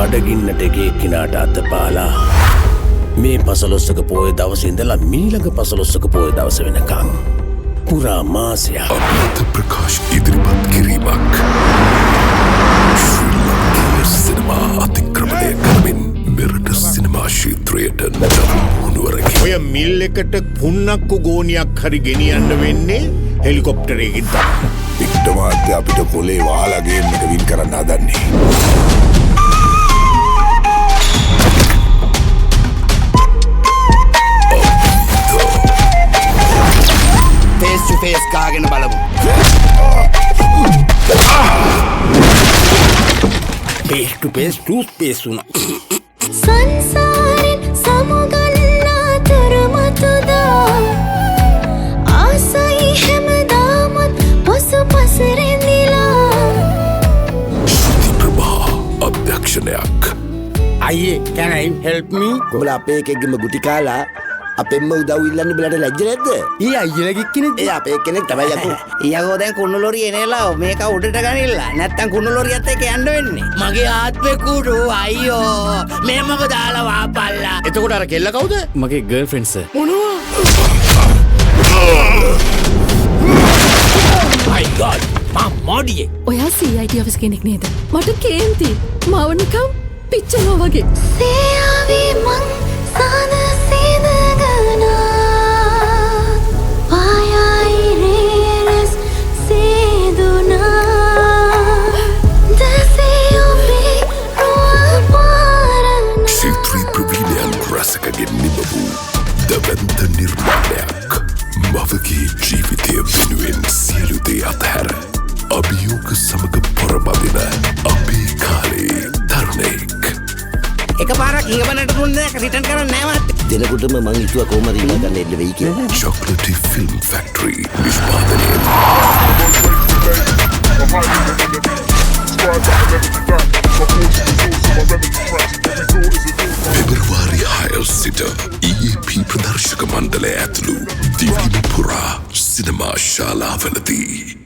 බඩගින්නට එක එක්කිනාට අත පාලා මේ පසළොස්වක පෝය දවසේ ඉඳලා මීළඟ පසළොස්වක පෝය දවස වෙනකන් පුරා මාසයක් අභිත ප්‍රකාශ් ඉදිරිපත් කිරීමක්. ශ්‍රී ලංකීය සිනමා අතික්‍රමණය කරමින් මෙරට සිනමා ක්ෂේත්‍රයට නව මුහුණුවරකි. ඔය මිල් එකට පුන්නක්කු ගෝනියක් හරි ගෙනියන්න වෙන්නේ හෙලිකොප්ටරයකින් තමයි. වික්ටර් මහත්තයා අපිට කොලේ වහලා ගේම් එක වින් කරන්න හදන්නේ. ෆේස් ටු ෆේස් කාගෙන බලමු. ෆේස් ටු ෆේස් ටූත් පේස් වුණා. සංසාරෙන් සමුගන්නාතර මතුදා ආසයි හැමදාමත් පසු පස රැඳිලා. ශ්‍රුති ප්‍රභා අධ්‍යක්ෂණයක්. අයියේ, can I help me? උඹලා අපේ එකෙක්ගෙම ගුටි කාලා අපෙන්ම උදව් ඉල්ලන්න උඹලට ලැජ්ජ නැද්ද? ඊ අයියලගෙක් කෙනෙක්ද? ඒ අපේ කෙනෙක් තමයි යකෝ. යකෝ දැන් කුණු ලොරිය එනලා මේක උඩට ගනින්න. නැත්තම් කුණු ලොරියත් එක්ක යන්න වෙන්නේ. මගේ ආත්මේ කුඩු අයියෝ. මෙහෙමම දාලා වාපල්ලා. එතකොට අර කෙල්ල කවුද? මගේ ගර්ල්ෆ්‍රෙන්ඩ් සර්. මොනවා? My God, මං මොඩියෙක්. ඔයා CID office කෙනෙක් නේද? මට කේන්ති. මාව නිකන් පිච්චෙනවා වගේ. සේයාවේ මං සාන සෙනගනා පායයි රේරස් සේදුනා දසේ ඔබේ රුව පාරන. ක්ෂේත්‍රී ප්‍රවීණයන් රැසකගෙන් නිම වූ දැවැන්ත නිර්මාණයක්. මවගේ ජීවිතය වෙනුවෙන් සියලු දේ අතහැර අභියෝග සමග පොරබදින අපේ කාලයේ තරුණයෙක්. එකපාරක් හිඟබනට දුන්න දෙයක් රිටර්න් කරන්න නෑ මහත්තයා. දෙනකොටම මං හිතුවා කොහොම හරි ඉල්ලා ගන්න එන්න වෙයි කියලා. චොක්ලටි ෆිල්ම් ෆැක්ටරි නිෂ්පාදනයෙන් පෙබරවාරි 6 සිට EAP ප්‍රදර්ශක මණ්ඩලය ඇතුළු දිවයින පුරා සිනමා ශාලාවලදී.